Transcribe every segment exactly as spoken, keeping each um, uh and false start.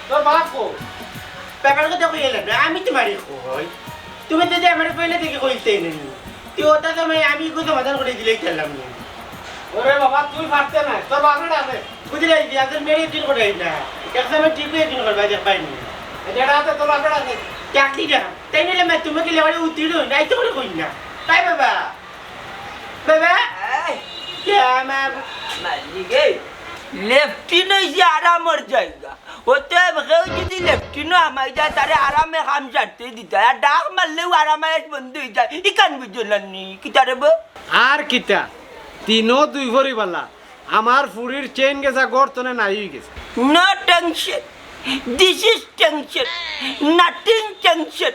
তোর বাপ কো? ব্যাপার কথা কইয়া লাগবে, আমি তুমারে কই। তুমি যদি আমারে পয়লা থাকি কইতায় না নি, তে অটা তো আমি, আমি ইগু সমাধান করি দিলাইতাম নি। ওরে বাবা, তুই পারতে না, তোর বাপরে ডাক দে। বুঝলাইছি, আজ মেরে দিন করাই না। এক সময় ঠিক অইয়া দিন করবা, দেখবায় নি। এটা রাতে তোর বাপরে ডাক দে। ডাক দি না। তাই নাইলে মা তুমি কি লেবারে উঠিল, নাই তো করে কই না। তাই বাবা। বাবা। এই। কে আমার? মালিক, এই। লেফটিন অইছে আরামর জাগা। অতএব কেউ যদি লেফটিনো হামাই যায়, তারে আরামে কাম সারতে দিতা। আর ডাক মারলেউ আরাম আয়েশ বন্ধ অই যায়। ইখান বুঝো না নি? কিতা রে বো? আর কিতা? দিনো দুই ভরি বালা। আমার ফুড়ির চেইন গেছা গর্তনে নাই অই গেছে। No tension. This is tension. Nothing tension.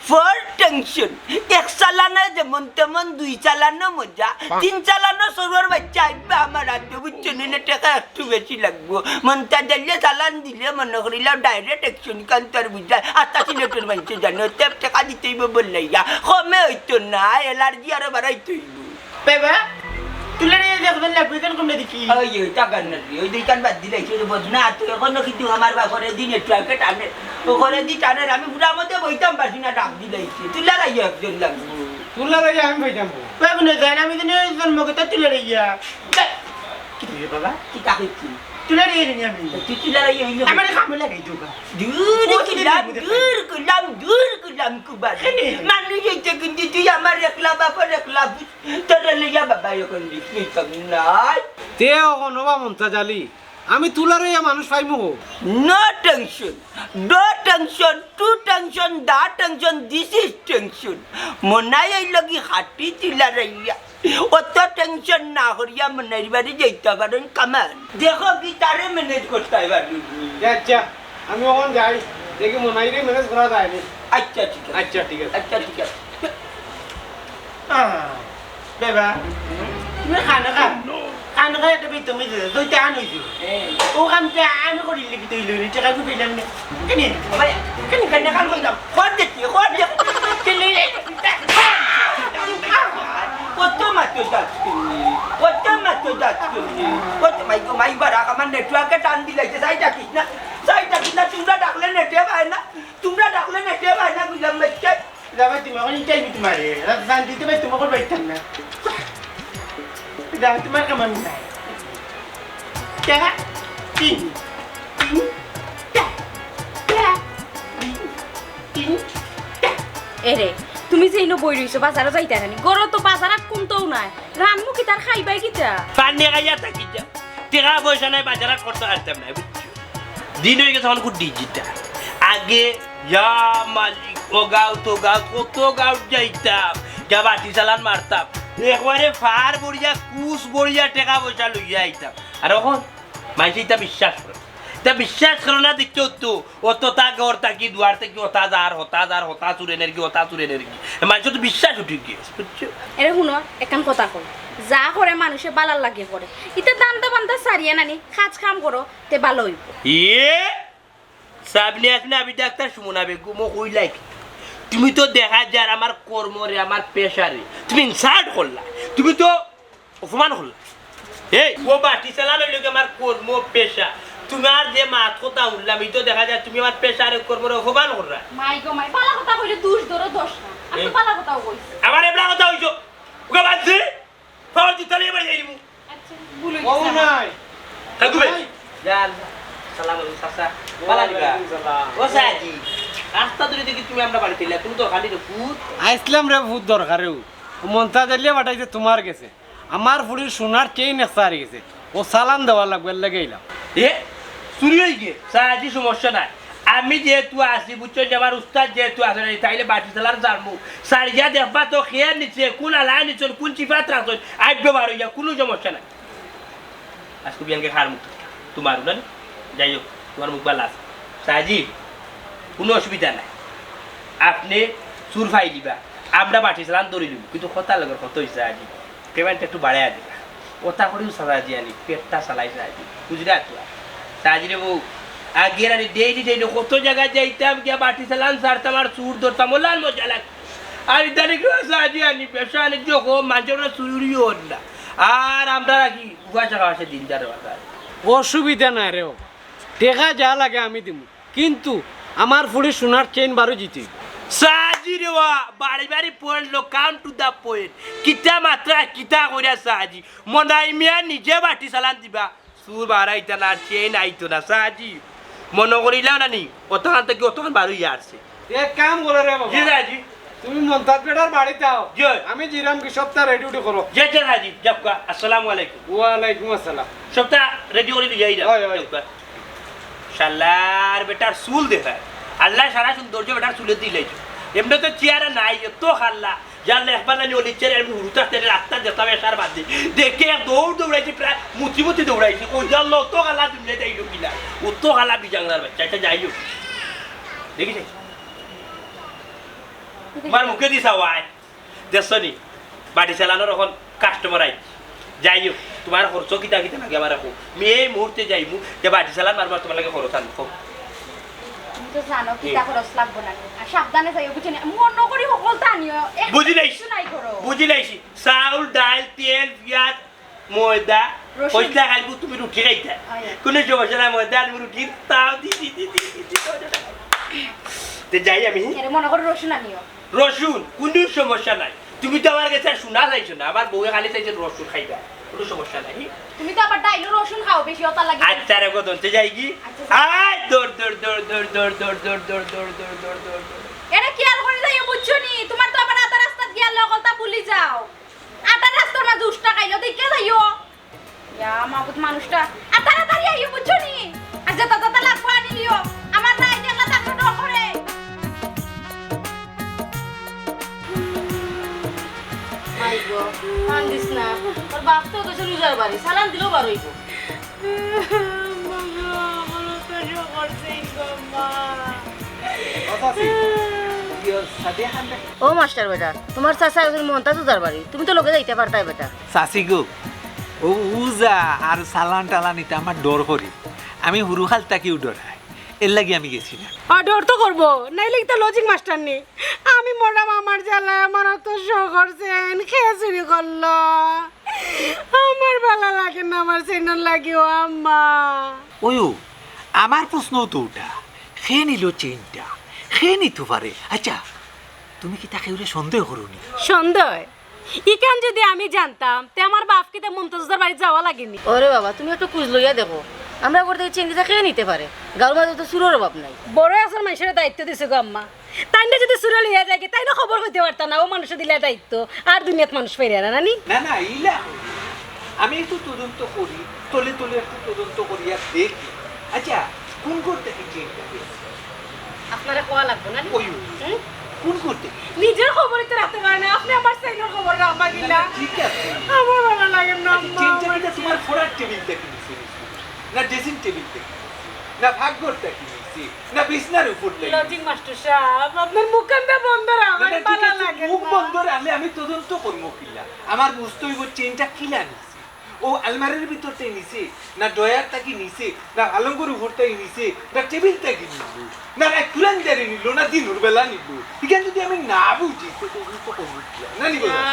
For tension. এক চালানো যেমন তেমন, দুই চালানো মজা, তিন চালানো সরুর বাইচ্চা আইবা আমার আতো, বুঝছো নি? না, টেকা একটু বেশি লাগবো। মন্তাজ আলিয়ে চালান দিলে মনো করিলাও direct action, ইখান তো আর বুঝায়। আস্তা সিলেটর মাইনষে জানো, তে টেকা দিতে অইবো বললাইয়া। কমে অইতো না, allergy আরো বাড়াইতে অইবো। বাবা, তুলারে এই দেখবেন লাগবে, কেন কমে দেখি? ওই, ওই, টাকার না রে, ওই দুইখান বাদ দিলাইছে রে, বদনা, তুই এখনো কিন্তু আমার বা করে দিন একটু আগে টানে, ও করে দি টানে, আমি বুড়া মধ্যে বইতাম পারছি না, ডাক দিলাইছে। তুলার আইয়া একজন লাগবো। তুলার আইয়া আমি বইতাম। বাবু না যায় না, আমি তো নিয়ে জন্ম কথা তুলার আইয়া। কি রে বাবা? কি কাকে কি? তুলার আইয়া রে আমি। তুই তুলার আইয়া হইলে আমার কামে লাগাই দেবো। দূর ও, করলাম, তুই দূর করলাম, দূর করলাম, কুবাদ। কেনে? মানুষ হইতে কিন্তু তুই আমার একলা বাপর একলা পুত। তোরে লইয়া বাবা এখন নিশ্চয়ই নাই। তে অখন ওবা মন্তাজ আলী, আমি তুলারে ইয়া মানুষ পাইমু কো? No tension, no tension, two tension, the tension, this is tension. মনাই অইল কি খাটি তুলারে ইয়া। অত tension না করিয়া মনাইর বাড়ি যাইতা পারইন কামান। দেখো কি তারে manage করতায় পারইন। আচ্ছা, আমি অখন যাই, দেখি মনাইরে manage করা যায় নি। আচ্ছা, ঠিক আছে। আচ্ছা, ঠিক আছে। আচ্ছা, ঠিক আছে। আহ, বাবা, তুমি খানো খা। খানো খা, এটা বেতন হইছে, দুইটা আন হইছে। হ্যাঁ। ও কামটা আমি করিলে কি তৈল হইলে, টাকা কি পেলাম না? কেনে? ভাই, কেনে, কেনে কাম করতাম? কর দেখি, কর দেখি। কেনে? কত মাত্র যাচ্ছে? কত মাত্র যাচ্ছে? কত মাই গো, মাই বারা, আমার network-এ টান দিলাইছে, সাইডা কিস না, সাইডা কিস না, তোমরা ডাকলে net-এ পায় না, তোমরা ডাকলে net-এ পায় না, বুঝলাম, বাচ্চা। যাবা তুমি, এখন ইটাই দিতে মারে। রাত শান্তিতে ভাই তোমাকে বাইতাম না। যা, তোমার কামান নাই। টাকা? তিন। তিন। টা। টা। তিন। তিন। টা। এরে, তুমি যে ইনো বই রইছো, বাজারো যাইতায় না নি? ঘরো তো বাজার আর কুন্তাও নাই। রানমু কিতা আর খাইবায় কিতা? পানি খাইয়া থাকি যা। টেকা পয়সা নাই, বাজার আর করতে পারতাম না, বুঝছো? দিন অই গেছে, অখন খুব digital। আগে ইয়া মালিক, ও গাঁও তো গাঁও, কত গাঁও যাইতাম, যা বাটি চালান মারতাম, একবারে ফার বড়িয়া, কুস বড়িয়া টেকা পয়সা লইয়া আইতাম। আর অখন মাইনষে ইতা বিশ্বাস করে, ইতা বিশ্বাস করে না, দেখছো তো, অত তা ঘর থাকি, দুয়ার থাকি, অতা যার, হতা যার, হতা চুরে নেরগি, হতা চুরে নেরগি। মাইনষে তো বিশ্বাস উঠি গেছে, বুঝছো? এরে হুনো, একখান কথা কই, যা করে মানষে বালার লাগি করে, ইতা দান্দা বান্দা সারিয়া নানি, কাজ কাম করো, তে বালা অইবো। ইয়ে? সামনে আসলে আমি ডাক্তার সুমনা বেগম, ও কইলাই কি? তুমি তো দেখা যার আমার কর্মরে, আমার পেশারে তুমি insult করলা, তুমি তো অপমান করলা। এই, ও বাটি চালান অইলো কি আমার কর্ম, পেশা। তোমার যে মাত কথা হুনলাম, ই তো দেখা যায় তুমি আমার পেশারে, কর্মরে অপমান করলা। মাই গো মাই, বালা কথা কইলে দুষ ধরো দশ না। আমি তো এই। বালা কথাও কইছি। আবার এবলা কথা কইছো। ওকে বাদ দে। পাওয়ার জুতা লইয়া বাড়ি যাইমু। আচ্ছা, ভুল অই ও গেছে আমার। নাই। কাকু ভাই। নাই। জান, সালাম আলাইকুম, চাচা। বালা নিবা? ওয়ালাইকুম সালাম। ও সাজি, রাস্তা ধরে দেখি তুমি আমরা বাড়িত আইলা, তুমি তো খালি রে পুত। আইসলাম রে পুত দরকারেউ। ও মন্তাজ আলিয়ে পাঠাইছে তোমার গেছে। আমার ফুড়ির সোনার চেইন একটা হারি গেছে। ও চালান দেওয়া লাগবো, এর লাগি আইলাম। এ, চুরি অই গেছে? সাজি, সমস্যা নাই। আমি যেহেতু আছি, বুঝছো, যে আমার উস্তাদ যেহেতু আছে, তাইলে বাটি চালান জানবো। সারিয়া দেখবা তো, খেয়ে নিচ্ছে, কোন আলায় নিচ্ছেন, কোন চিপাত রাখছেন, আইবে বার অইয়া, কোনো সমস্যা নাই। আজকে বিয়ানকে খার মুখ তোমার না, যাই হোক, তোমার মুখ ভালা আছে। সাজি, কোনো অসুবিধা নাই, আপনে চুর ফাই দিবা, আমরা বাটি চালান ধরি নিব, কিন্তু কথা লগর কত হইছে আজি, payment একটু বাড়াইয়া দিবা। ওটা করেও সাজা দিয়া নি, পেটটা চালাই যায় নি। বুঝলে আর কি? তাজিরে বউ, আগে আর daily daily কত জায়গায় যাইতাম, গিয়া বাটি চালান ছাড়তাম আর চুর ধরতাম, ওলার মজা লাগে। আর ইদানিং কেউ সাজি আনি, ব্যবসা বাণিজ্য কম, মানুষের কোনো চুরিও হন না। আর আমরা রাখি, পয়সা খাওয়া সে দিন যার বাজার। অসুবিধা নাই রে বাবা। টেকা যা লাগে আমি দিমু, কিন্তু আমার ফুড়ির সোনার চেইন বারো জিতে অইবো। সাজি রে বা, বাড়ি বাড়ি পয়েন্ট লো, come to the point। কিতা মাতরা, কিতা কইরা সাজি? মনাই মিয়া নিজে বাটি চালান দিবা, চুর বারাইতা না, চেইন আইতো না। সাজি, মনো করিলাও না নি, অতখান থাকি অতখান বারো ইয়ারছে। এক কাম করো রে বাবা। জি সাজি। তুমি মন্তাজ বেটার বাড়িত আও। জি। আমি জিরাম কি সবতা রেডি উডি করো। জি, জি সাজি, যাউক্কা। আসসালামু আলাইকুম। ওয়ালাইকুম আসসালাম। সবতা রেডি করি লইয়া আইরাম। অয়, অয়। যাউক্কা। শালার বেটার চুল দেখায়। আল্লায় সারা সৌন্দর্য বেটার চুলে দিলাইছে। এমনে তো চেহারা নাই, এত কালা। জানলে একবার জানি অলি চেহারা এমনে হুরুতা তেলে রাস্তা যেতাম এসার বাদে। দেখে এক দৌড় দৌড়াইছি, প্রায় মুতি মুতি দৌড়াইছি। কই জানলো অত কালা দুনিয়াত আইলো কিনা? অত কালা বিজাংরার বাচ্চা, এটা যাই হোক। দেখিস? তোমার মুখে দিছা ওয়াই। দেখছো নি? বাটি চালানোর এখন কাস্টমার আই। যাই হোক, তোমার খরচ কিতা কিতা লাগে আমারে কও। আমি এই মুহূর্তে যাইমু, যে বাটি চালান মারমু আর তোমার লাগি খরচ আনমু, কও। তুমি তো জানো, কিতা খরচ লাগবো না। আর সাবধানে যাইও, বুঝছো নি? মনো করি হকলতা আনিও, এক বুঝি লাইছি। কিছু নাই করো। বুঝি লাইছি। চাউল, ডাইল, তেল, পিয়াজ, ময়দা, রসুন। কইছিলা খাইবো তুমি রুটি খাইতা। অয়। কোনো সমস্যা নাই, ময়দা আর রুটি তাও দি, দি, দি। তে যাই আমি। এরে মনো করি রসুন আনিও। রসুন, কুনু সমস্যা নাই। তুমি তো আমার গেছে আর সোনা চাইছো না, আমার বউয়ে খালি চাইছে রসুন খাইবা, কুনু সমস্যা নাই। তুমি তো আবার ডাইলো রসুন খাও বেশি, অতার লাগি। আচ্ছা রে গো, দন্তে যাই কি? আচ্ছা, আয়, দৌড়, দৌড়, দৌড়। এরে খেয়াল করি যাইও, বুঝছো নি? তোমার তো আবার আধা রাস্তাত গিয়া লগলতা ভুলি যাও। আটার রাস্তার মাঝে উষ্টা খাইলো, দেখে যাইও। ইয়া, মাবুদ মানুষটা। আর তাড়াতাড়ি আইও, বুঝছো নি? আর যেতা যেতা লাগবো আনি লিও। আমার নাই দেখলে তাকে ডর করে। মাই গো, কান্দিস না। তোর বাপ তো গেছে রোজার বাড়ি, চালান দিলেও বার অইবো। ও মাস্টার বেটা, তোমার চাচা একজন মন্তাজ উজার বাড়ি, তুমি তো লগে যাইতে পারতায় বেটা। চাচি গো, ও উজা আর চালান টালান ইতা আমার ডর করি। আমি হুরুকাল থাকিউ ডরাই, এর লাগি আমি গেছি না। আর ডর তো করবো, নাইলে কিতা লজিক মাস্টার নি? আমি মরলাম আমার জ্বালায়, আমার অত শখ করছেন, কে চুরি করলো? আমার ভালা লাগে না, আমার চেইনর লাগি, ও আম্মা। ওই ও, আমার প্রশ্নও তো ওটা, কে নিল চেইনটা? কে নিতে পারে? আচ্ছা, তুমি কিতা কেউরে সন্দেহ করো নি? সন্দেহ? ইখান যদি আমি জানতাম, তে আমার বাপ কিতা মন্তাজ উজার বাড়িত যাওয়া লাগে নি। ওরে বাবা, তুমি একটু খুঁজ লইয়া দেখো, আমরা করতে চেইন কিতা কে নিতে পারে? গাঁওর মাঝে তো চুরর অভাব নাই। বড় আছার মানষরে দায়িত্ব দিছো গো আম্মা, তাইনরে যদি চুরে লইয়া যায়, তাইনও খবর কইতে পারতা না, ও মানষে দিলা দায়িত্ব, আর দুনিয়াত মানুষ পাইরা না, নানি? না, না, ইলা করি। আমি একটু তদন্ত করি, তলে তলে একটু তদন্ত করিয়া দেখি। আচ্ছা, কোন ঘর থাকি চেইনটা গেছে? আপনারে কওয়া লাগবো না নি? ওই, ওই। হুম? কোন ঘর থাকি? নিজর খবরই তো রাখতে পারে না, আপনে আমার চেইনর খবর রাখবা কিলা? না, না, ঠিক আছে। আমার ভালা লাগে না, আচ্ছা, আম্মা, চেইনটা আমার কিতা তোমার পড়ার টেবিল থাকি নিছে? না ড্রেসিং টেবিল থাকি নিছে? না পাকঘর থাকি নিছে? না বিছনার উপর থাকি নিছে? লজিক মাস্টার সাব, আপনার মুখখানটা বন্ধ রাখেন, না, না, ঠিক ভালা আছে, লাগে মুখ না। বন্ধ রাখলে আমি তদন্ত করমু কিলা? আমার বুঝতে অইবো চেইনটা কিলা নিছে। ও আলমারির ভিতর থাকি নিছে, না ড্রয়ার থাকি নিছে, না পালঙ্গর উপর থাকি নিছে, না টেবিল থাকি নিল, না রাইত কুলাইনজারি নিল, না দিনর বেলা নিল। ইখান যদি আমি না বুঝি, তে তদন্ত করমু কিলা? না নি গো? ইয়া,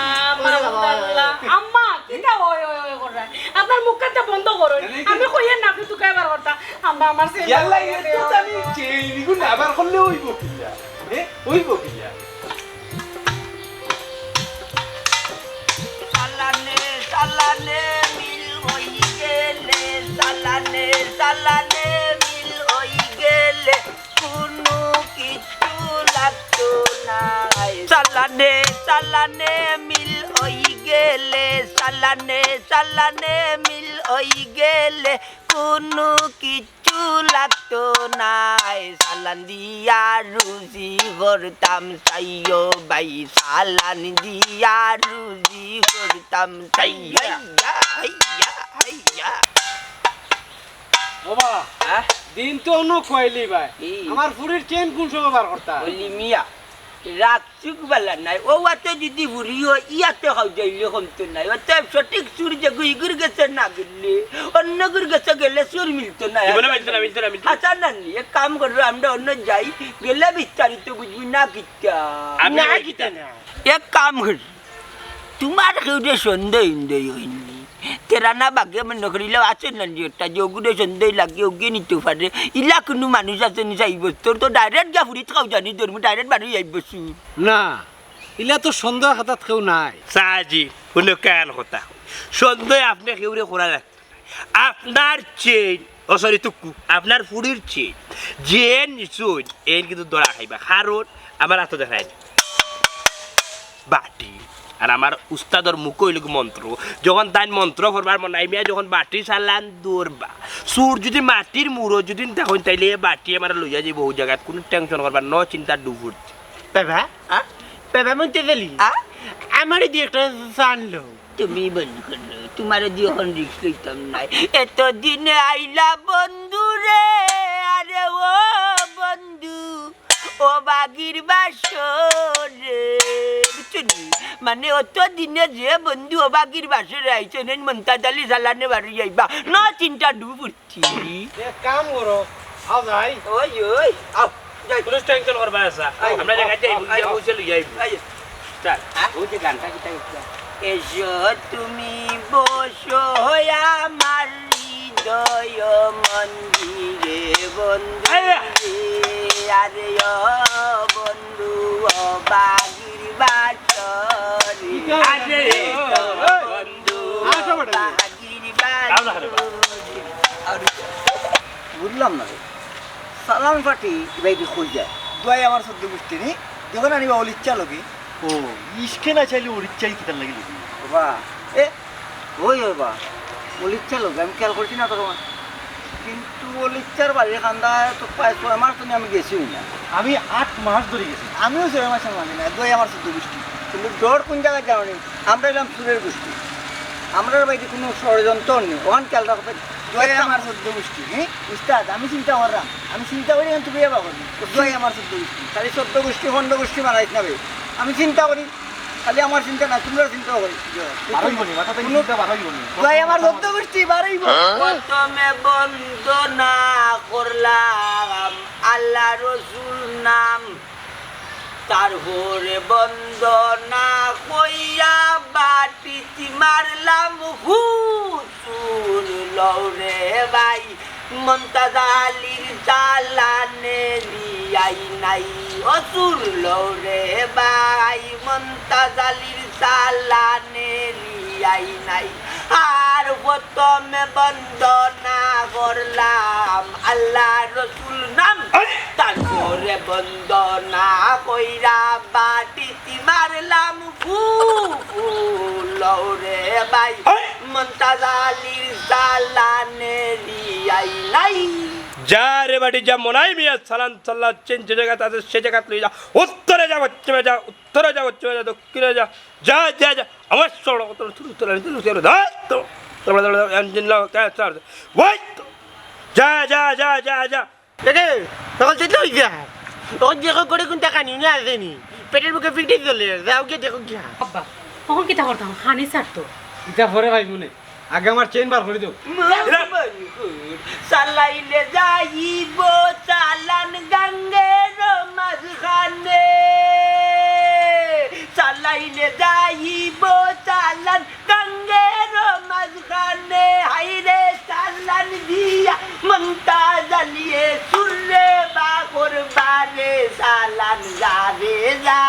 মাবুদ আল্লাহ। আম্মা, কিতা ওই, ওই, ওই কররা? আপনার মুখখানটা বন্ধ করুন। না, না, আমি কইয়ার না, আপনে তুকাইবার কথা। আম্মা, আমার চেইন ইয়াল্লা, এ তো আমি চেইন, ইগু না বার করলে অইবো কিলা? এ, অইবো কিলা? চালানে চালানে মিল অই গেলে, চালানে চালানে মিল অই গেলে, কুনু কিচ্ছু লাগতো নায়। চালানে চালানে মিল অই গেলে, চালানে চালানে মিল অই গেলে, কুনু কিচ্ছু লাগতো নায়। চালান দিয়া রুজি করতাম চাইও ভাই, চালান দিয়া রুজি করতাম চাইও। হাইয়া, হাইয়া, হাইয়া, হাইয়া। ও বা, হ্যাঁ? দিন তো অনো কইলি ভাই। কি? আমার ফুড়ির চেইন কোন সময় বার করতা? বলি মিয়া, রাত চুক বালা নাই, ও আতে যদি ফুড়ি অয়, ইয়াতে খাও যাইলে কমতো নাই। অতএব সঠিক চুর যেগু, ইগুর গেছে না গেলে, অন্যগুর গেছে গেলে চুর মিলতো না। জীবনে মিলতো না, মিলতো না, মিলতো না। আচ্ছা নানি, এক কাম করো, আমরা অন্য যাই, গেলে বিস্তারিত বুঝবি না কিতা? আমি না ওই কিতা কিতা? না। এক কাম করি, তোমার কেউরে সন্দেহ ইন্দেহ অয়নি। তেরা না বাগে মনো করিলে আছে না নি ওটা যে ওগুলো সন্দেহ লাগে ওগিয়ে নিতে পারে। ইলা কুনু মানুষ আছে নি সাব্যস্ত? তোর তো direct গিয়া ফুরিত খাও জানি তোর মু direct বাড়ি আইব সুর। না, ইলা তো সন্দেহ খাতাত কেউ নাই। সাজি, হুনো কেন কথা? সন্দেহ আপনে কেউরে করা লাগতো না। আপনার চেইন, ও sorry, তুক্কু, আপনার ফুড়ির চেইন, যে নিছইন, এইন কিন্তু ধরা খাইবা। কারণ আমার আতো দেখায় না। বাটি। আর আমার উস্তাদর মুখো অইলো গি মন্ত্র। যখন তাইন মন্ত্র পড়বার মনাই মিয়া যখন বাটি চালান দৌড়বা। চুর যুদি মাটির মুড়ো যুদি তখন তাইলে এ বাটি আমারে লইয়া যাইবো অউ জাগাত। কুনু tension করবা না, চিন্তা ডুবুর। বাবা, আ? বাবা মন্ত্র চালি। আ? আমারে দি একটা চান লও। তুমি বন্ধ করো, তুমারে দি অখন risk লইতাম নায়। এতদিনে আইলা বন্ধু রে, আরে ও বন্ধু, অভাগীর বাসরে, বুঝছো নি? মানে অত দিনে যে বন্ধু অভাগীর বাসরে আইছে, নেন মন্তাজ আলী চালানে বাড়ি যাইবা। না চিন্তা ডুবুরছি। এক কাম করো, আও যাই। ওই, ওই, আও, যাই। পুলিশ tension করবা আসা। আই, আমরা জায়গায় যাই, আই, বুঝিয়া আই, পৌঁছে লই আইব। আই। চল, হ্যাঁ? ওই যে গানটা কিতা কিতা। এসো তুমি বসো আমার হৃদয় মন্দিরে বন্ধু আরে। রে, আরে ও বন্ধু, অভাগীর বাসরে। আরে। বন্ধু, আসো বেটা। অভাগীর আও না, আরে। বাসরে। বুঝলাম না রে, চালান পার্টি ইবাইদি কই যায়? দুয়াই আমার চোদ্দ গোষ্ঠী নি, দেখো না নিবা অলিচ্ছা লগে। ও, ইশকে না চাইলে অলিচ্ছাই কিতার লাগি লগে? বাবা, এ, ওই ওই বা, অলিচ্ছা লগে, আমি খেয়াল করছি না তো তোমার। কিন্তু অলিচ্ছার বাড়ির কান্দায় তো প্রায় ছয় মাস তো আমি গেছিও না। আমি আট মাস ধরে গেছি। আমিও ছয় মাসের মাঝে না, দুয়াই আমার চোদ্দ গোষ্ঠী। কিন্তু ডর কোন জায়গায় জানো নি? আমরা এলাম চুরের গোষ্ঠী। আমরার বাড়িতে কোনো ষড়যন্ত্র নেই। ওখান খেয়াল রাখবে। দুয়াই আমার চোদ্দ গোষ্ঠী, হ্যাঁ? উস্তাদ, আমি চিন্তা করলাম। আমি চিন্তা করি, এখন তুমি এবার করবি। দুয়াই আমার চোদ্দ গোষ্ঠী। খালি চোদ্দ গোষ্ঠী, পনেরো গোষ্ঠী বানাইস না বে। আমি চিন্তা করি। খালি আমার চিন্তা না, তোমরা চিন্তা করি। বারোই বনি, মাথা থেকে কোনো চিন্তা বারোই বনি। দুয়াই আমার চোদ্দ গোষ্ঠী, বারোই বনি। প্রথমে বন্দনা করলাম আল্লাহ রসুল নাম। তারপরে বন্দনা কইরা বাটিত মারলাম হু। চুর লও রে ভাই, মন্তাজ আলীর চালানে রিয়াই নাই। ও চুর লও রে ভাই, মন্তাজ আলীর চালানে রিয়াই নাই। আর প্রথমে বন্দনা করলাম আল্লাহ রসুল নাম, তারপরে বন্দনা কইরা বাটিত মারলাম ফু, ফু, লও রে ভাই, মন্তাজ আলীর চালানে রিয়াই নাই। যা রে বাটি যা, মনাই মিয়া চালান চাল্লা চেন যে জায়গাত আছে সে জায়গাত লই যা, উত্তরে যা, পশ্চিমে যা, উত্তরে যা, পশ্চিমে যা, দক্ষিণে যা, যা, যা, যা, আমার সড়ক তো তুই তো তুই তো ধর তো, ইঞ্জিন লাও, কে স্টার্ট, ওই তো, যা, যা, যা, যা, যা। এরে, তখন তো তুই যা। তখন দেখো করে কোনটা কানি না আসেনি। পেটের মুখে ফিটে চলে, যাও গিয়ে দেখো গিয়া। আব্বা, তখন কিতা করতাম? খানি ছাড়তো। ইটা পরে ভাই মনে। আগে আমার চেইন বার করে দেও। চালাইলে যাইব চালান গাঙ্গের মাঝখানে। চালাইলে যাইব চালান গাঙ্গের মাঝখানে। হাইরে চালান দিয়া মন্তাজ আলিয়ে চুররে বা করবারে। চালান যা রে যা,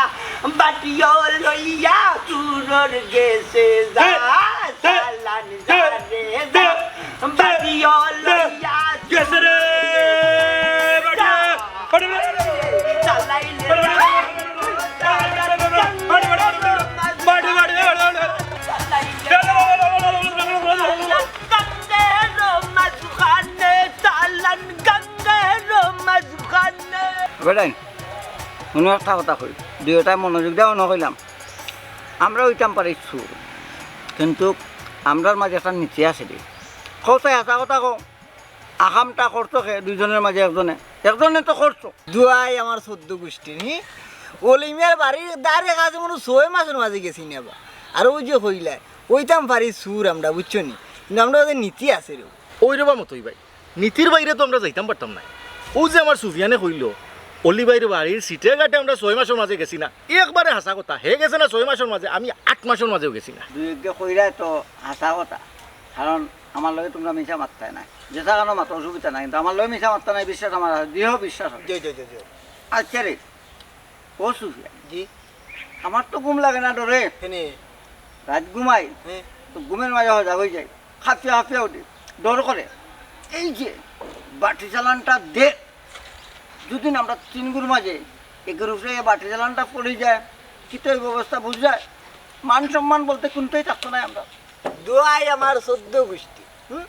বাটিও লইয়া চুরর গেছে যা। চালান যা রে যা, বাটিও লইয়া গেছে রে, বাটিও। চালাইলে বেটাইন, হুনো একটা কথা কই, দুইওটায় মনোযোগ দেও না কইলাম। আমরা অইতাম পারি চুর, কিন্তু আমরার মাঝে একটা নীতি আছে রে। কও চাই হাছা কথা কও। আকামটা করছো কে দুইজনের মাঝে একজনে? একজনে তো করছো। দুয়াই আমার চোদ্দ গোষ্ঠী, নি? অলি মিয়ার বাড়ির ধারে কাছে মনে ছয় মাসের মাঝে গেছি না বা। আর ওই যে কইলায়, অইতাম পারি চুর আমরা, বুঝছো নি? কিন্তু আমরার মাঝে নীতি আছে রে। ওই রে বা মতই ভাই, নীতির বাইরে তো আমরা যাইতাম পারতাম না। ও যে আমার সুফিয়ানে কইলো, অলি ভাইর বাড়ির সিটে ঘাটে আমরা ছয় মাসের মাঝে গেছি না, একবারে হাছা কথা। হে গেছে না ছয় মাসের মাঝে, আমি আট মাসের মাঝেও গেছি না। দুই একে কইরা তো হাছা কথা। কারণ আমার লগে তুমরা মিছা মাততায় নায়। যেতা কানো মাতো অসুবিধা নাই, কিন্তু আমার লগে মিছা মাততায় নায়, বিশ্বাস আমার আছে, দৃঢ় বিশ্বাস আছে। জি, জি, জি, জি। আচ্ছা রে, ও সুফিয়ান, জি। আমার তো ঘুম লাগে না ডরে। কেনে? রাইত ঘুমাই, হ্যাঁ। তো ঘুমের মাঝে হজাগ অই যাই, হাফিয়া হাফিয়া উঠি, ডর করে। এই যে বাটি চালানটা দে, দুদিন আমরা তিনগুর মাঝে এগুর উপরে এই বাটি চালানটা পড়ি যায়, কিতা অইবো অবস্থা বুঝ যায়, মান সম্মান বলতে কুন্তাই থাকতো নায় আমরা। দোয়াই আমার চৌদ্দ গুষ্টি, হুম?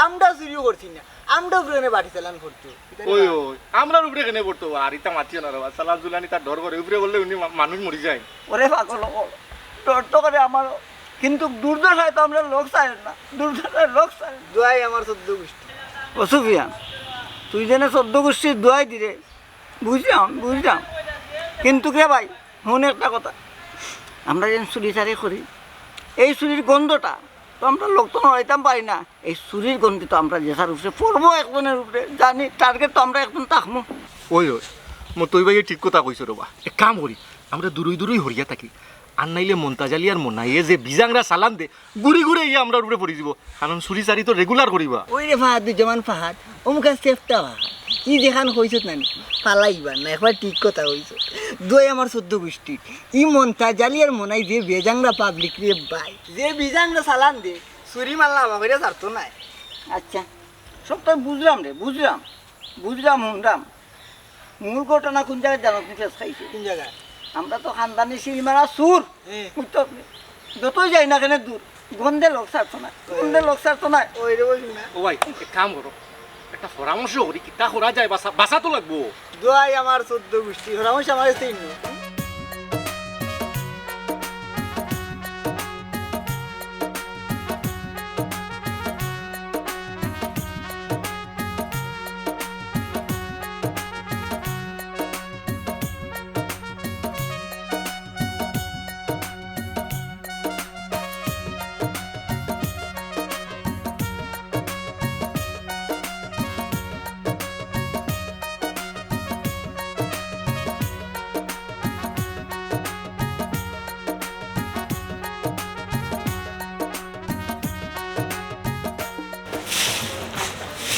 আমরা চুরি করছি না, আমরা উপরে কেনে বাটি চালান পড়তো। ওই, ওই, আমরার উপরে কেনে পড়তো? আর ইতা মাতিও না রে বা, চালান চুলানি তার ডর করে, উপরে পড়লে উনি মা-, মানুষ মরি যায়। ওরে পাগল, ও ডর তো করে আমারও, কিন্তু দুর্দশায় তো আমরার লোক ছাড়ে না, দুর্দশায় লোক ছাড়ে না। দোয়াই আমার চৌদ্দ গুষ্টি। ও সুফিয়ান, তুই যেনে চৌদ্দ গুষ্টির দোয়াই দিরে, বুঝলাম, বুঝলাম, কিন্তু রে ভাই, হুন একটা কথা, আমরা যেন চুরি চারি করি, এই চুরির গন্ধটা তো আমরার লোক তো নড়াইতাম পারি না। এই চুরির গন্ধে তো আমরা যেতার উপরে পড়বো, একজনের উপরে জানি, টার্গেট তো আমরা একজন থাকমু। ওই, ওই, মতই ভাইয়ে ঠিক কথা কইছো রে বা। এক কাম করি, আমরা দূরই দূরই হরিয়া থাকি, আর নাইলে মন্তাজ আলী আর মনাইয়ে যে বিজাংরা চালান দে, ঘুরি ঘুরি ইয়া আমরার উপরে পড়ি যিবো, কারণ চুরি চারি তো রেগুলার করিবা। ওই রে ফাহাদুজ্জামান ফাহাদ, অমুকা সেফটা ফাহাদ, ই যেখান কইছত নানি, ফালাইবা না, একবার ঠিক কথা কইছো। দোয়াই আমার চৌদ্দ গুষ্টি, ই মন্তাজ আলী আর মনাই যে বেজাংরা পাবলিক রে ভাই, যে বিজাংরা চালান দে, চুরি মাল্লা বাবাইরা ছাড়তো নায়। আচ্ছা, সব তো বুঝলাম রে, বুঝলাম, বুঝলাম, হুনলাম। মূল ঘটনা কোন জাগাত জানো নি ফেস খাইছে? কোন জাগাত? আমরা তো খানদানি সিলমারা চুর। হ্যাঁ। বুঝতো? যতই যাই না কেনে দূর, গন্ধে লোক ছাড়তো নায়, গন্ধে লোক ছাড়তো নায়। ওই রে, ওই শুন না। ও ভাই, এক কাম করো, একটা পরামর্শ করি, কিতা করা যায়, বাঁচা, বাঁচা তো লাগবো। দোয়াই আমার চৌদ্দ গুষ্টি, পরামর্শ আমার কাছে নেই।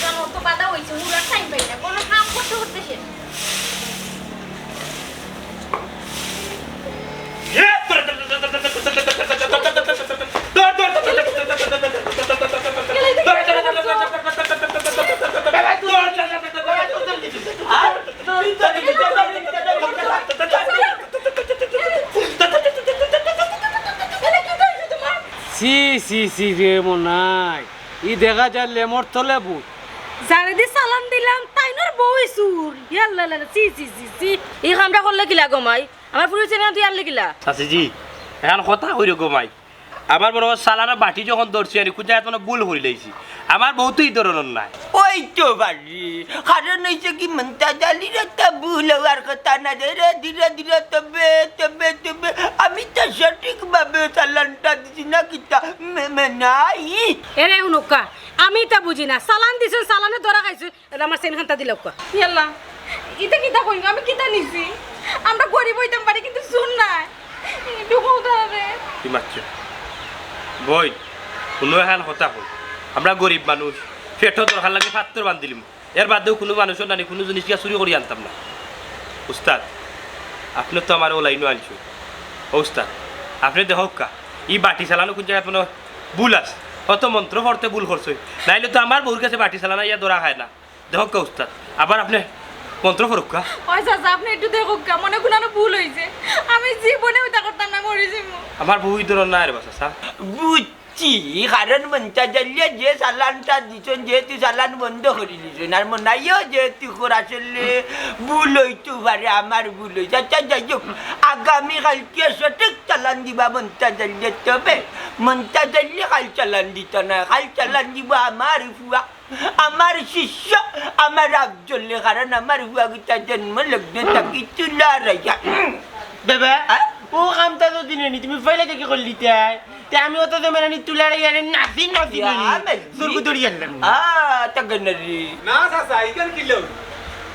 আমার তো বাধা হইছে, উড়ার টাইম পাই না, কোনো কাম করতে করতে শেষ। ছি, ছি, ছি রে মনাই, ই দেখা যায় লেমর তলে ভূত। যারে দি চালান দিলাম, তাইনর বউই চুর। ইয়াল্লা, লা, লা, ছি, ছি, ছি, ছি। ই কামটা করলে কিলা গো মাই? আমার ফুরির চেহারা তুই আনলে কিলা? চাচিজি, এখন কথা কইরো গো মাই। আমার মনে হয় চালানো বাটি যখন ধরছি, আমি কোন জায়গায় মানে ভুল করি লাইছি। আমার বউ তো ই ধরনের নাই। ওই তো বাড়ি, কারণ হইছে কি, মন্তাজ আলীর একটা ভুল হওয়ার কথা না রে, রে, ধীরে ধীরে তবে, তবে, তবে। আমি তো সঠিকভাবে চালানটা দিছি না কিতা, মে-, মে নাই। এরে হুনউক্কা, আমি ইতা বুঝি না। চালান দিছইন, চালানে ধরা খাইছইন, এরে আমার চেইন খানটা দিলাউক্কা। ইয়াল্লা, ইতা কিতা কইন? আমি কিতা নিছি? আমরা গরিব হইতাম পারি, কিন্তু চুর নায়। একটু কও তারে। কি মাতছো? বইন, হুনো এখান কথা কই। আমরা গরিব মানুষ, পেটো দরকার লাগি ফাত্তর বান্ধিলিমু। এর বাদেও কুনু মানুষর নানি কুনু জিনিস গিয়া চুরি করি আনতাম না। উস্তাদ, আপনে তো আমারে অউ লাইনো আনছো। ও উস্তাদ, আপনে দেখউক্কা, ই বাটি চালানো কুন জাগাত মানে ভুল আছে। অত মন্ত্র পড়তে ভুল করছইন, নাইলে তো আমার বউর গেছে বাটি চালান আইয়া ধরা খায় না। দেখউক্কা উস্তাদ, আবার আপনে মন্ত্র পড়উক্কা। ওই চাচা, আপনে একটু দেখউক্কা, মনে কুনু ভুল অইছে। আমি জীবনেও ইতা করতাম না, মরি যাইমু। আমার বউ ই ধরন নায় রে বা চাচা। বুঝ ছি, কারণ মন্তাজ আলীয়ে যে চালানটা দিছইন, যেহেতু চালান বন্ধ করিলিছইন, আর মনাইয়েও যেহেতু করা আসলে ভুল অইতো পারে, আমার ভুল অইছে। আচ্ছা, যাই হোক, আগামী কাইলকে সঠিক চালান দিবা মন্তাজ আলীয়ে। তবে মন্তাজ আলীয়ে কাইল চালান দিতা নায়, কাইল চালান দিবা আমার ফুয়া, আমার শিষ্য, আমার আফজলে, কারণ আমার ফুয়া কিতা জন্ম লগ্ন থাকি তুলা রাইয়া। বাবা, হ্যাঁ? অউ কামটা তো দিনে নি, তুমি পয়লা থাকি করলিতায়। তে আমি অত জমানানি তুলারে ইয়ারে নাচি নাচি ইয়া, নিনি। আমি সুরগু দড়ি আনলাম। আ, তা গেন্নারি। না, চাচা, ইখান কিলা?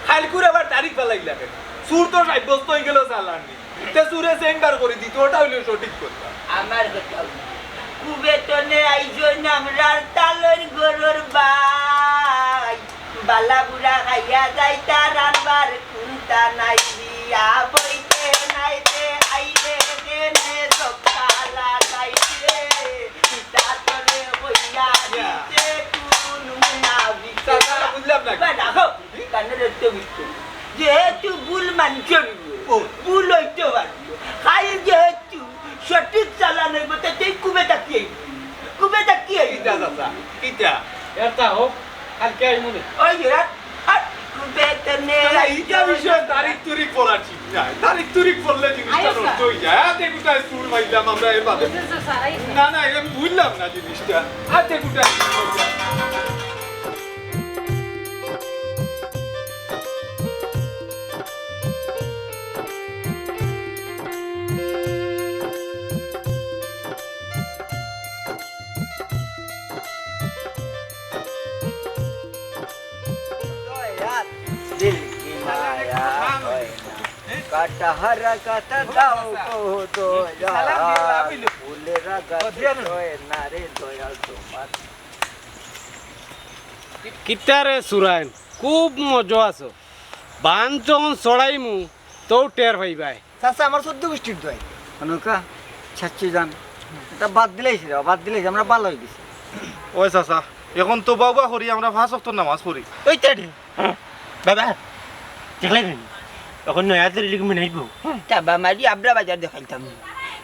কাইলকুর আবার তারিখ ফালাইলা কেনে? চুর তো সাব্যস্ত অইগেলো চালান নি। তে চুরে চেইন বার করি দিতো, অটা অইলো সঠিক কথা। আমার কথা অইলো। কুবেতনে আইছইন আমরার তালইর ঘরর ভাই। বালা বুড়া খাইয়া যাইতা রানবার কুন্তা নাই, বিয়া বইতে নাই দে, আইলে কেনে ধক্কা লাগাইতে। ইতা তোরে কইয়া দিছে কুন মুনাফিক। চাচা, বুঝলাম না। বা রাখো, কানে রইতে বুঝছো। যেহেতু ভুল মানছইন, ও। ভুল অইতে পারে। খালি যেহেতু সঠিক চালান অইবো, তে তুই কুবে তাকিয়ে আইবি। কুবে তাকিয়ে আইবি। কিতা চাচা? কিতা? এটা হোক, কালকে আইমু নে। ওই যে রাত, আর কুবে তো নে না, না, ইটা বিষয়ে তারিখ তুরিখ বলা ঠিক না। তারিখ তুরিখ বললে জিনিসটা আইও নষ্ট স্যার। অই যায়। আতে কোথায় সুর মাইলাম আমরা এর বাদে? আচ্ছা, স্যার, আইও স্যার। না, না, এটা আমি বুঝলাম না জিনিসটা। আতে কোথায় সুর মাইলাম? দয়াল, দিল কি মায়া হয় না। কাটা হারা কাটা দাও গো দয়াল। ফুলেরা গাছে হয় না রে দয়াল তোমার। কিতারে সুরাইন, খুব মজা আছো। বান যখন ছড়াইমু, তো টের পাইবায়। চাচা, আমার চৌদ্দ গোষ্ঠীর দোয়াই। অনুকা, ছাচ্চু জান, এটা বাদ দিলাইছি রে, বাদ দিলাইছি, আমরা ভালা অই গেছি। ওই চাচা, এখন তো বাবা করি, আমরা পাঁচ ওয়াক্ত নামাজ পড়ি। ওই তো রে। বাবা, দেখলে নি? এখন নয়া তৈরি লিখে মনে হইব। তাবা মারি আবরা বাজার দেখাইতাম।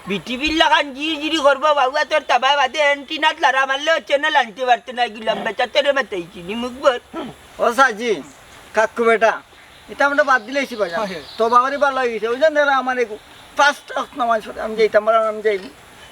বিটিভির লাখান জিরি জিরি করবো, বাবা তোর তাবা বাদে অ্যান্টিনাত লারা মারলেও চ্যানেল আনতে পারতো না, এগুলাম বেচা তোরে মাতাইছি, নি মুখবর। ও সাজি, কাকু বেটা, এটা আমরা বাদ দিলাইছি বাজান। হয়। তো বাবারই ভালা অই গেছে। ওই জন্য এরা আমার এক পাঁচ ওয়াক্ত নামাজ পড়ে। আমি যাইতাম, বললাম, আমি যাই।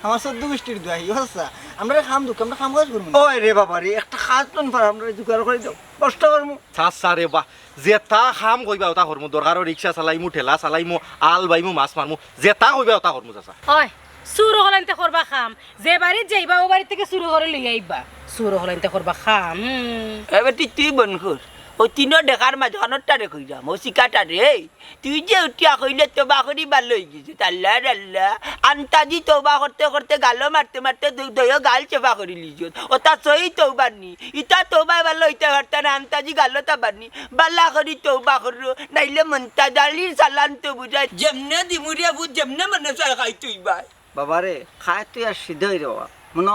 আমার চৌদ্দ গোষ্ঠীর দোয়াই, ও চাচা। আমরা কাম দুঃখ, আমরা কাম কাজ করবো না। ওই রে বাবা রে, একটা কাজ তো পার, আমরা জোগাড় করে দাও। কষ্ট করবো। চাচা রে বা, যেতা কাম কইবা ওতা করমু। দরকার অয় রিক্সা চালাইমু, ঠেলা চালাইমু, আল বাইমু, মাছ মারমু। যেতা কইবা ওতা করমু চাচা। ওই, চুর হলাইনতে করবা কাম। যে বাড়িত যাইবা, ও বাড়ি থাকি চুরি করি লইয়া আইবা। চুর হলাইনতে করবা কাম। হুম। এ বেটি, তুই বন কর। ও তিনো দেখার মাঝে অনরটারে কইরাম, ও শিকাটারে, এই, তুই যে উঠিয়া কইলে তবা করি ভালা অই গেছে, আল্লাহ আল্লাহ। আন্তাজি তবা করতে করতে গালো মারতে মারতে দু-, দুইও গাল চেপা করি লিজন। ওটা সহি তবা নি, ইটা তবা ভালা অইতে পারতা না, আন্তাজি গালো তাবা নি। ভালা করি তবা করো, নাইলে মন্তাজ আলীর চালান তো বুঝায়। যেমনে দিমুরিয়া বুঝ, যেমনে মনে চায় খাই তুই ভাই। বাবারে, খায় তুই আর সিদ্ধ হই রে বাবা। মনো,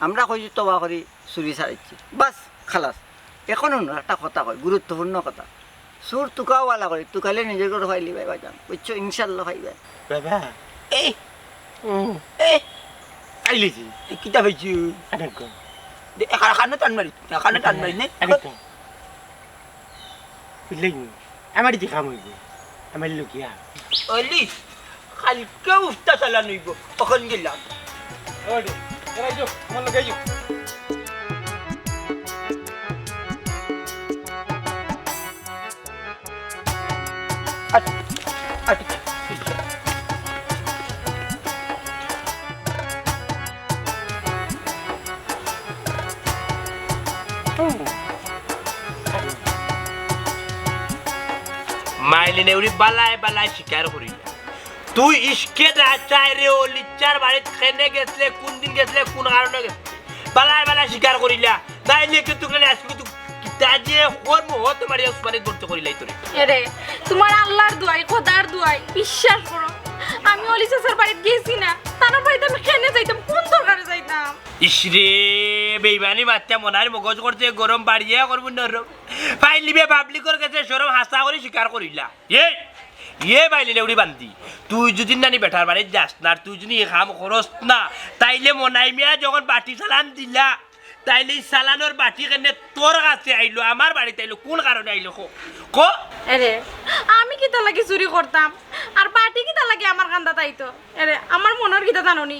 আমরা কইছি তবা করি চুরি ছাড়াইছি। বাস, খালাস। এখন অন্য একটা কথা কই, গুরুত্বপূর্ণ কথা। চুর তুকাও ভালা করি, তুকাইলে নিজর ঘরো পাইলিবায় ভাইজান। বুঝছো? ইনশাআল্লাহ পাইবায়। বাবা। এই। হুম। এই। পাইলিছি। এই কিতা পাইছি? আরেক ঘর। দে, এখানে, এখানে টান মারি, এখানে টান মারি নে। আরেক ঘর। বুঝলে নি? আমার যে কাম হইব। আমার লুকিয়া। অলি, কালকে উফতা চালান হইব। অখন গেলাম। ওরে, এরা আইও, আমার লগে আইও। আট, আট। মাইলিনে উড়ি বালায় বালায় স্বীকার করিলা। তুই ইশকে দা চাই রে, ও লিচ্চার বাড়িত কেনে গেছলে, কোন দিন গেছলে, কোন কারণে গেছলে? বালায় বালায় স্বীকার করিলা। নাইলে কিন্তু আজকে কিন্তু কিতা যে করমু, হতে পারি উসমানে ধরতে করিলাই তোরে। এরে, তোমার আল্লাহর দোয়াই, খোদার দোয়াই, বিশ্বাস করো, আমি অলি চাচার বাড়িত গেছি না। তার বাড়িত আমি কেনে যাইতাম, কোন দরকারে যাইতাম? ইশরে, বেইমানি মাত্তা মনার মগজ করছে গরম, বাড়িয়ে করবো নরম। ফাইলিবে পাবলিকর গেছে শরম হাছা করি স্বীকার করিলা। এ, এ বাইলে নেউড়ি বান্দি, তুই যদি নানি বেটার বাড়িত যাস না, আর তুই যদি ই কাম করস না, তাইলে মনাই মিয়া যখন বাটি চালান দিলা, তাইলে ই চালানর বাটি কেনে তোর কাছে আইলো, আমার বাড়িত আইলো, কোন কারণে আইলো? কো, কো। এরে, আমি কিতা লাগি চুরি করতাম? আর বাটি কিতা লাগি আমার কান্দাত আইতো? এরে, আমার মনর কিতা জানো নি?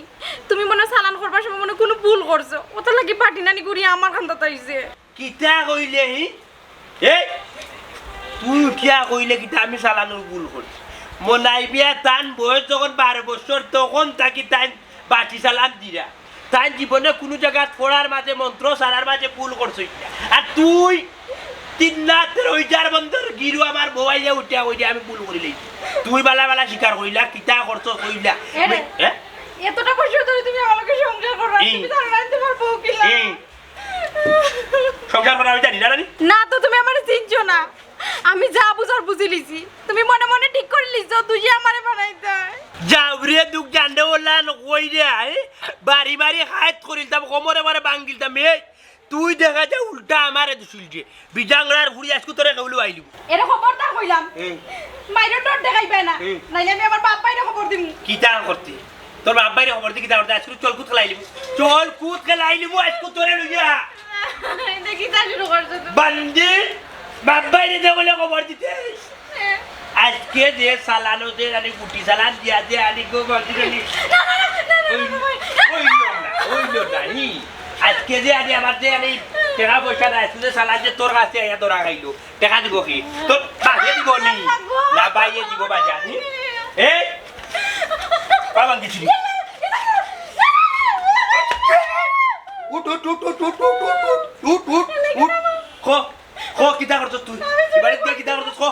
তুমি মনো চালান করবার সময় মনো কুনু ভুল করছো, ওটার লাগি বাটি নানি ঘুরিয়া আমার কান্দাত আইছে। কিতা কইলে হি? এই, তুই উঠিয়া কইলে কিতা আমি চালানর ভুল করছি? মনাই মিয়া তান বয়স যখন বারো বছর, তখন থাকি তাইন বাটি চালান দিরা। তাইন জীবনে কুনু জাগাত পড়ার মাঝে, মন্ত্র সারার মাঝে ভুল করছইন না। আর তুই তিন রাতের ওই যার বন্দর গিরু আমার বউ আইয়া উঠিয়া কইলে আমি ভুল করিলাইছি। তুই বালা বালা স্বীকার করিলা, কিতা করছো কইলা। এরে, হ্যাঁ? এতটা বছর ধরে তুমি আমার লগে সংসার করো, ই। সংসার করা আমি জানি না, জানি? না তো, তুমি আমারে চিনছো না। আমি যা বুঝার বুঝি লিছি। তুমি মনে মনে ঠিক করি লিছো, তুই যে আমারে বানাইতায়। যাও রে, দুঃখ জানলে ওলা নকই রে, আই। বাড়ি বাড়ি হাত করিলতাম, কোমরে মারে ভাঙ্গিলতাম, এই। তুই দেখা যায় উল্টা আমারে দুষিল রে। বিজাংরার ফুড়ি আজকু তোরে কেউলে আইলিব। এরে খবরদার কইলাম। হুম। মাইরো ডর দেখাইবে না। হুম। নাইলে আমি আমার বাপ ভাইরে খবর দিমু। কিতা করতে? তোর বাপ ভাইরে খবর দি কিতা করতে? আজকু চল কুত খেলাইলিব। চল কুত খেলাইলিব আজকু তোরে লইয়া। এটা কিতা শুরু করছো তুমি? বান্দি, বাপ ভাইরে দে বলে খবর দিতে। আজকে যে চালানো দে, আনি গুটি চালান দিয়া দে, আনি গো গন্ডি গন্ডি। না, না, না, না, না, না, ওই, না, ভাই। ওই লোক না, ওই লোক না, ই। আজকে যে আনি আমার যে আনি টেকা পয়সা নাই, আজকে যে চালান যে তোর কাছে আইয়া ধরা খাইলো, টেকা দিব কি? তোর বাপে দিব নি? না, বাইয়ে দিব বাজার, নি? এ? বাবা কিছু নি। উঠ, উঠ, উঠ। খ। ক, কিতা করছস তুই? আমি চুরি এবারে তুই কিতা করছস? ক।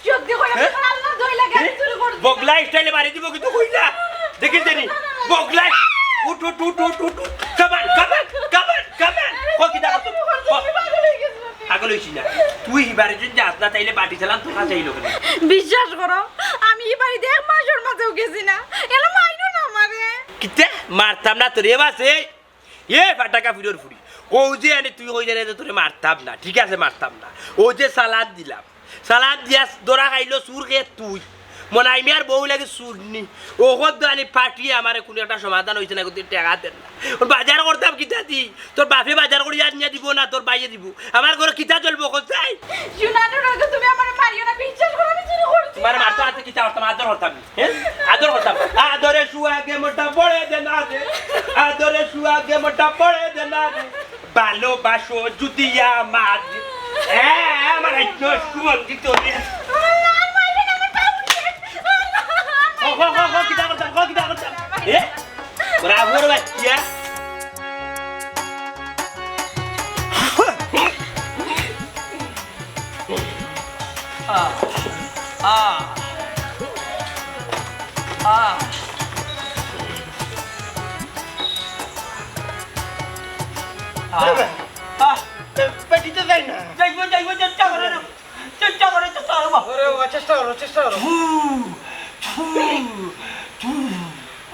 সত্যি কইরা, হে? আমার আল্লাহর দোহাই লাগে, আমি হে? চুরি করছি না। বগলা স্টাইলে মারি দিব কিন্তু কই না। দেখিস জানি। বগলা। উঠ, উঠ, উঠ, উঠ, উঠ, উঠ। Come on, come on, come on, come on। ক, কিতা করছস? ক। পাগল হইছি না। তুই এবারে যদি যাস না, তাইলে বাটি চালান তোর কাছে আইলো কেনে? বিশ্বাস করো, আমি ই বাড়িত এক মাসর মাঝেও গেছি না। এলা মাইরো না আমারে। কিতা? মারতাম না তোরে বাসে। এ ফাটাকা ফিরোর ফুড়ি, ও যে আনি তুই কই জানে যে তোরে মারতাম না, ঠিক আছে, মারতাম না। ও যে সালাদ দিলাম, সালাদ দিয়া ধরা খাইলো চুর কে তুই। মনাই মিয়ার বউ লাগে চুরনি। ও কত আনি পাঠিয়ে আমারে কোনো একটা সমাধান হইছে না, কিন্তু টেকা দেন না। ওর বাজার করতাম কিতা দি? তোর বাপে বাজার করি আনিয়া দিব না, তোর বাইয়ে দিব। আমার ঘরে কিতা চলবো কোথায়? শুনানো রইল, তুমি আমারে মারিও না, বিশ্বাস করো, আমি চুরি করছি তোমার না। মারতো আছে কিতা করতাম, আদর করতাম। হ্যাঁ? আদর করতাম। আদরে শুয়া গে মোটা পড়ে দে না রে। আদরে শুয়া গে মোটা পড়ে দে না রে। ভালোবাসো যদি আমার। হ্যাঁ, আমার একটু সুমন্ত্রিত হয়ে। আল্লাহ, আর মাইরে না, আমার পা উঠছে। আল্লাহ, আর মাইরে হ, হ, হ, হ, না। কিতা করতাম, হ, কিতা করতাম? এ? ওরা আবুর বাচ্চা। আ, আ, আ। আ, আ। পে-, পেটিতে যাই না। যাইবো, যাইবো, চেষ্টা করো না। চেষ্টা করো, চেষ্টা করো, বাবা। ওরে বাবা, চেষ্টা করো, চেষ্টা করো। থু, থু, থু।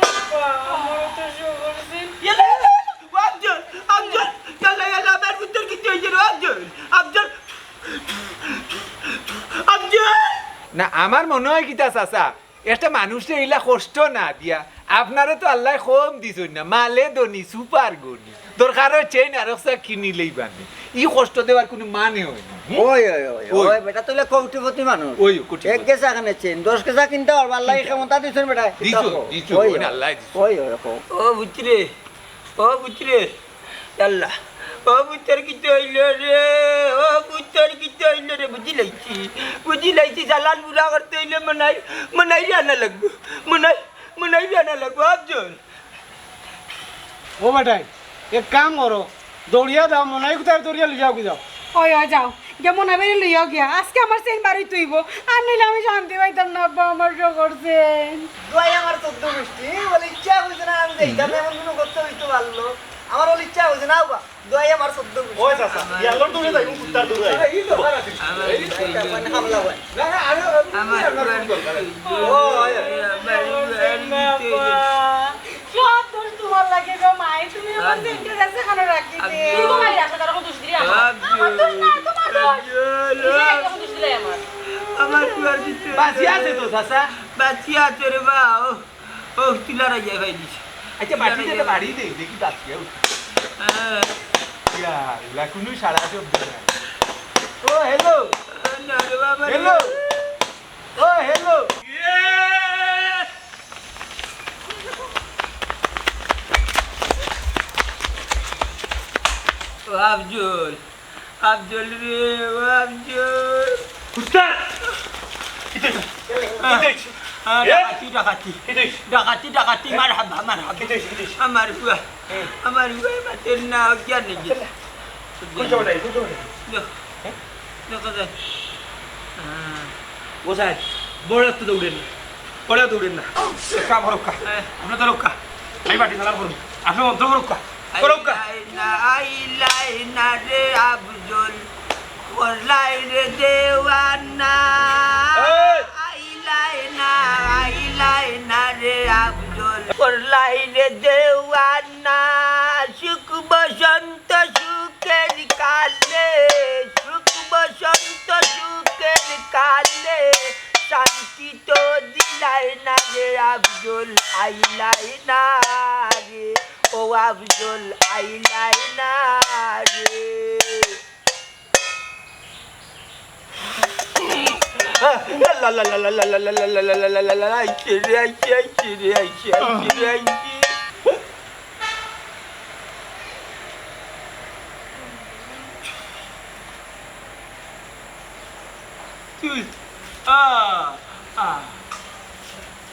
বাবা, আমার তো শুরু করছি। ইয়াল্লা, ইয়াল্লা, ইয়াল্লা। ও আফজল, আফজল, ইয়াল্লা, ইয়াল্লা, আমার ভিতর কিছু হইছে রে, আফজল, আফজল, আফজল। না, আমার মনে হয় কিতা চাচা, একটা মানুষরে ইলা কষ্ট না দিয়া, আপনারে তো আল্লায় কম দিছইন না, মালে ধনী, সুপার গনি। দরকার অয় চেইন আরক চা কিনি লইবানে। ই কষ্ট দেওয়ার কুনু মানে অয় না, হুম? ওই, ওই, ওই, ওই। ওই, বেটা, তুই লে কোটিপতি মানুষ। ওই, কোটিপতি। এক গেছা কেনে চেইন, দশ গেছা কিনতা পারবা, আল্লায় ই ক্ষমতা দিছইন, বেটা। দিছইন, দিছইন, ওই, ওই না, আল্লায় দিছইন। ওই, ওই, ওই। ও বুঝছি রে, ও বুঝছি রে, আল্লাহ। ও বুঝছি রে, কিতা অইলো রে, ও বুঝছি রে, কিতা অইলো রে, বুঝি লাইছি, বুঝি লাইছি, চালান পুরা করতে অইলে মনাই, মনাইরে আনা লাগবো, মনাই, মনাইরে আনা লাগবো, আফজল। ও বেটাই, এক কাম করো, দৌড়িয়া যাও, মনাই কুতারে দৌড়িয়া লই যাও, কি যাও। ওই, ওই, যাও, গিয়া মনাইরে লইয়াও গিয়া। আজকে আমার চেইন বারইতে অইবো, আর নাইলে আমি শান্তি পাইতাম না, আব্বা, আমার শখর চেইন। দুয়াই আমার চোদ্দ গোষ্ঠী, বলে ইচ্ছা কইছে না, আমি যাইতাম না, এমন কুনু কথা অইতে পারলো? আমার বলে ইচ্ছা কইছে না, আব্বা। দোয়াই আমার চোদ্দ গোষ্ঠী। ওই চাচা, ইয়াল্লার দূরে যাই, কুত্তার দূরে যাই। এই তো, এই তো, এই তো, মানে হামলা হয়। না, না, আরে, আমার আরে, দোয়াই। ও, আরে। সব দোষ তোমার লাগে গো, মাই। তুমি আমার চেইনটা কাছে কেন রাখি দে? আমি তোমার আসলে তারা দোষ দিলে আমার। আমার দোষ না, তোমার দোষ। আমি নিজে একটা দোষ দিলে আমার। আমার দোয়ার ভিতরে বাঁচি আছে তো, চাচা? বাঁচি আছে রে বা, ও। ও, তুই লড়াই যায় ভাই দিস। আচ্ছা, বাড়ি দে, বাড়ি দে, দেখি বাঁচি আছে। হ্যাঁ। ইয়া, এলা কুনু সাড়া শব্দ নাই। ও, হ্যালো। না রে বাবা রে। হ্যালো। ও, হ্যালো। ও, আফজল। আফজল রে, ও আফজল। উস্তাদ! কিতা অইছে? কিতা অইছে? আ, এ? ডাকাতি, ডাকাতি। কিতা অইছে? ডাকাতি, ডাকাতি, এ? মারহাবা, মারহাবা। কিতা অইছে, কিতা অইছে? আমার ফুয়া, এ? আমার ফুয়া মাতের না, অজ্ঞান অইগেছে। কোন সময় নাই, কোন সময় নাই? দেখো, এ? দেখো, দেখো। হ্যাঁ। ও সাহেব, বড় তো দৌড়েন না। বড় দৌড়েন না। একটা আমার রক্ষা। এ? আপনার তো রক্ষা। আমি বাটি চালান করুন। আপনি মন্ত্র রক্ষা। করুক্কা। আইলায় না, আইলায় না রে আফজল, করলায় রে দেওয়ানা। এই! আইলায় না, আইলায় না রে আফজল, করলায় রে দেওয়ানা। সুখ বসন্ত সুখের কালে, সুখ বসন্ত সুখের কালে, শান্তি তো দিলায় না রে আফজল, আইলায় না রে, ও আফজল, আইলায় না রে। আইছি রে, আইছি, আইছি রে, আইছি, আইছি রে, আইছি। তুই, আ, আ,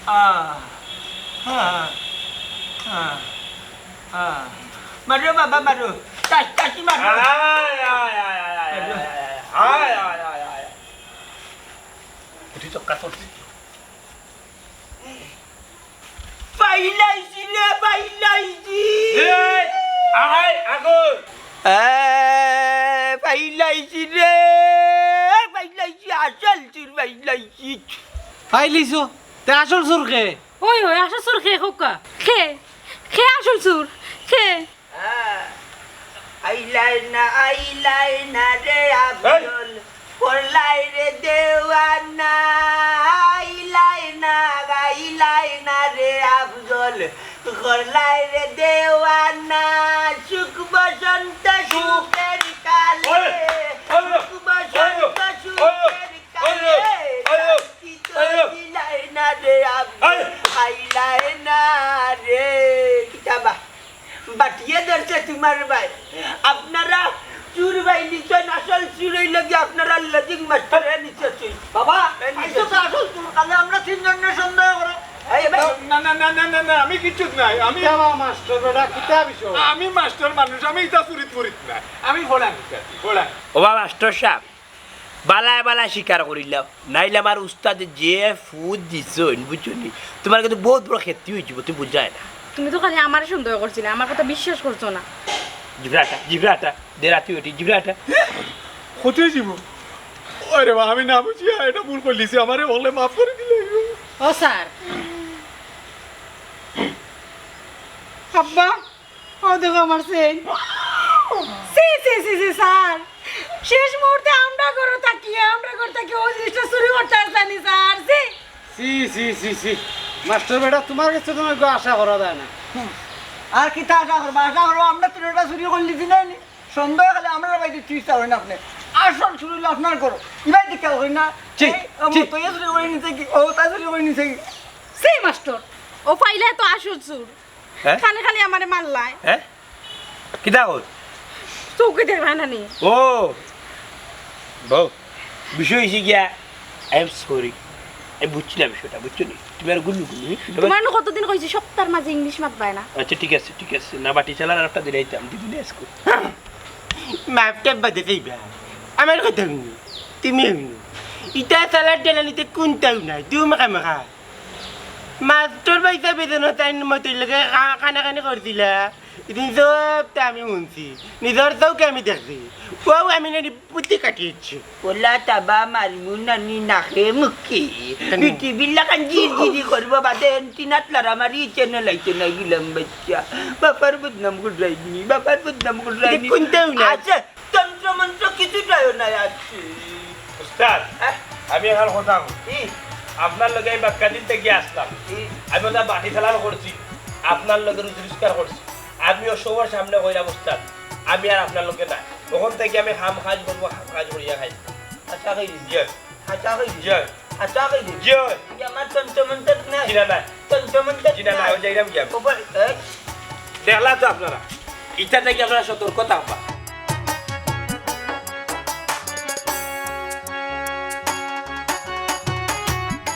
আ, আ, আ, আ। মারো বাবা, মারো। চাচি, চাচি মারো। আয়, আয়, আয়, আয়, আয়, আয়, আয়, আয়, আয়, আয়, আয়, আয়। উঠি চক্কা চড়ছি। পাইলাইছি রে, পাইলাইছি। এই, আয়, আগো। এ, পাইলাইছি রে, পাইলাইছি, আসল চুর পাইলাইছি। পাইলিছো? তে আসল চুর কে? ওই, ওই, আসল চুর কে, কউক্কা? কে? কে আসল চুর? কে? আইলায় না, আইলায় না রে আফজল, করলায় রে দেওয়ানা। আইলায় না, আইলায় না রে আফজল, করলায় রে দেওয়ানা। সুখ বসন্ত সুখের কালে, ওরে, ওরে, সুখ বসন্ত ওরে, সুখের ওরে, কালে, ওরে, শান্তি তো ওরে। দিলায় না রে আফজল, ওরে। আইলায় না রে। কিতাবা? বাটিয়ে ধরছে তোমার ভাই। আপনারা চুর ভাই নিছেন, আসল চুর অইলো গিয়া আপনারা লজিক মাস্টারে নিছেন। বাবা, এ নিছেন। আইছো তো আসল চুর, কালে আমরা তিনজনের সন্দেহ করো। এই ভাই। না, না, না, না, না, না, আমি কিচ্ছু নাই। আমি কিতা বা মাস্টার বেটা, কিতা বিষয়? আমি মাস্টার মানুষ, আমি ইতা চুরিত করিত না। আমি পড়াই, পড়াই। ও বাবা, মাস্টার সাহেব, বালায় বালায় স্বীকার করিলাও, নাইলে আমার উস্তাদে যে ফুট দিছইন, বুঝছো নি? তোমার কিন্তু বহুত বড় ক্ষতি অইযিবো, তুমি বুঝায় না। তুমি তো খালি আমারে সন্দেহ করছিলে, আমার কথা বিশ্বাস করছো না। জিব্রাটা, জিব্রাটা, দে রাতি উঠি, জিব্রাটা। ক্ষতি অইযিবো। ওরে বা, আমি না বুঝিয়া এটা ভুল করিলিছি, আমারে বললে মাফ করি দিলে। ও স্যার। আব্বা, ও দেখো আমার চেইন। ছি, ছি, ছি, ছি, স্যার। শেষ মুহূর্তে আমরা ঘরো থাকি, আমরা ঘর থাকি ও জিনিসটা চুরি করতে আসলানি, স্যার। ছি। ছি, ছি, ছি, ছি। মাস্টার বেটা, তোমার গেছে তো এগু আশা করা যায় না। আর কিতা আশা করবা? আশা করবা, আমরা তো এটা চুরি করিলিছি না নি? সন্দেহ খালি আমরা ভাই তুই ইচ্ছা হয় না আপনি। আসল চুরি অইলো আপনার ঘরো। ইবাই দেখতে হয় না? ছি, এই, ও ছি। মতো ইয়ে চুরি করি নিছে কি? ও তা চুরি করি নিছে কি? ছি মাস্টার, ও পাইলে তো আসল চুর। হ্যাঁ? খালি খালি আমারে মারলায়। হ্যাঁ? কিতা কর? চউখে দেখলায় না নি? ও, বউ, বিষয় অইছে গিয়া, I am sorry। আমি বুঝছি না বিষয়টা, বুঝছো নি? তুমি আর গুল্লু গুল্লু, হুম? তোমারে না কতদিন কইছি সপ্তাহর মাঝে ইংলিশ মাতবায় না। আচ্ছা, ঠিক আছে, ঠিক আছে। না, বাটি চালার আরেকটা দিলাইতাম, দিবি না আজকে? মাফটা বাদে চাইবা। আমার কথা হুনো, তুমি হুনো। ইতা চালার জ্বালানিতে কুন্তাউ নাই, তুমি মাখা মাখা। মাস্টার ভাই সাহেব এজন্য তাইন মতইর লগে কা-, কানাকানি করছিলা। ইদিন সবটা আমি হুনছি, নিজর চউখে আমি দেখছি। ও আমি নানি বুদ্ধি কাটিয়েছি। ওলা তাবা মারমু নানি নাকে মুখে। কেন? বিটি বিল্লা কান জির জিরি করবো বাদে এন্টিনাত লড়া মারি চেনে লাইতে না গিলাম বাচ্চা। বাবার বদনাম কররাইনি, বাবার বদনাম কররাইনি। কুন্তাউ না। আচ্ছা, তন্ত্র মন্ত্র কিছুটাও নাই আজকে। উস্তাদ, হ্যাঁ? আমি এখন কথা কই। কি? আপনার লগে আমি বাক্কা দিন থাকি আসলাম। কি? আমি ওটা বাটি চালান করছি, আপনার লগে রুজি রোজগার করছি। আমিও সবার সামনে কইলাম, উস্তাদ, আমি আর আপনার লগে নাই। অখন থাকি আমি কাম কাজ করবো, কাম কাজ করিয়া খাই। আচ্ছা, খাই দিন। জি। আচ্ছা, খাই দিন। জি। আচ্ছা, খাই দিন। জি। কি আমার তন্ত্র মন্ত্র নাই? জি না, নাই। তন্ত্র মন্ত্র জি না, নাই। নাই, ওই যাইলাম গিয়া। ওপর, এই। দেখলা তো আপনারা, ইটা থাকি আপনারা সতর্ক থাকবা।